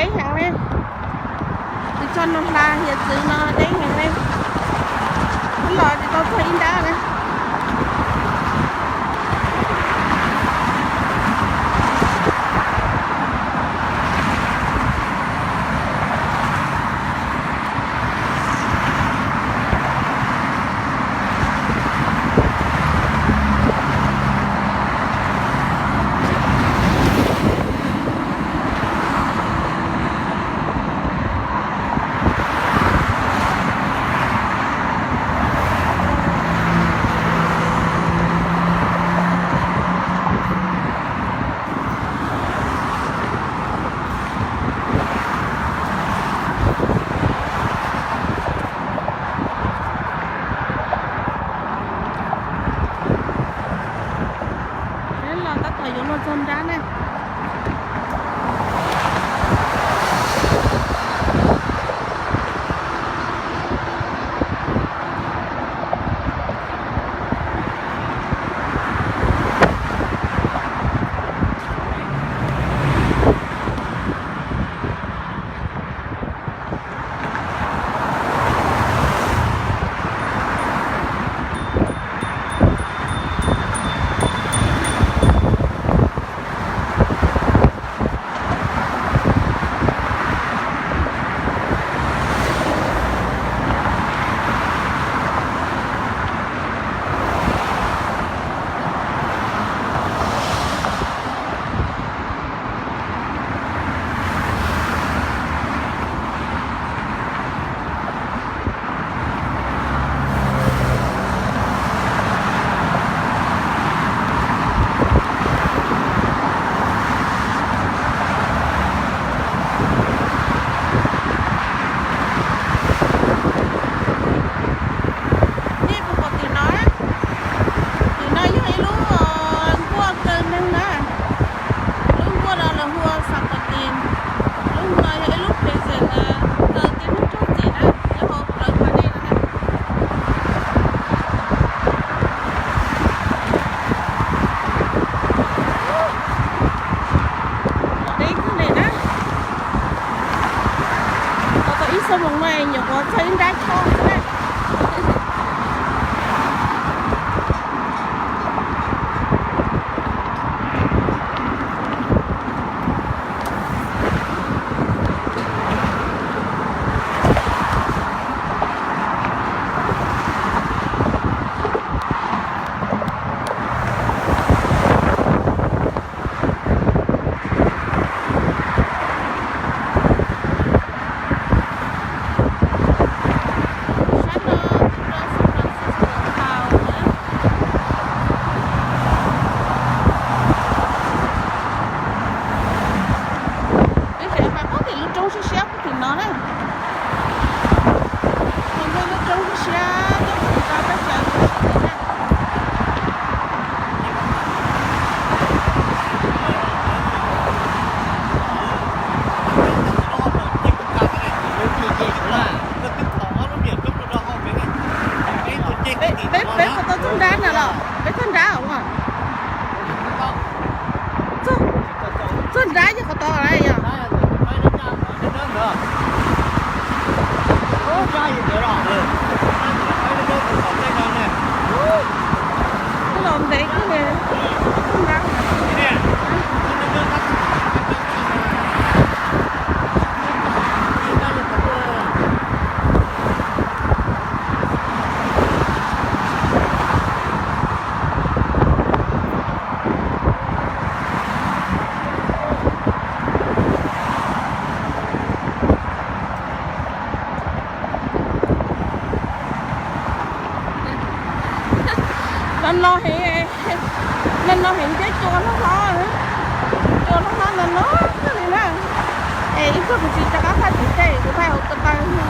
Deb heev ne. Tus txog no hla hiav txwv no deb heev ne. Twb los tsis tau txog ib nrab na. Los tab tom yuav luag txog nrab na. Nej puas pom tim no? Tim no yog ib lub nkuaj kaw neeg na. Lub nkuaj no lawv hu ua Xas Pas Tis. Lub no yog ib lub pes xees kaw tib neeg raug txim na, nyob hauv plawv pas dej no na. Los deb kawg li na. Los tau ib xuab moos no nyuam qhuav txog ib nrab choj xwb na. Sab no rau San Francisco Town na. Peb tseem pais pab tim lub roob siab siab puag tim no na. Nws muaj lub roob siab siab nyob puag tim no peb tseem mus na. Peb, peb puas tau txog nrab na los? Peb txog nrab os. Txog nrab yog qhov tod lawm yog. Los ntev kawg li, txog nrab. No no heev, no no heev thiab cua hlob hlob, cua hlob hlob no no kawg li na. Es ib pliag kuv tsis rov qab thaij tim tej, kuv thaij hauv ko taw no.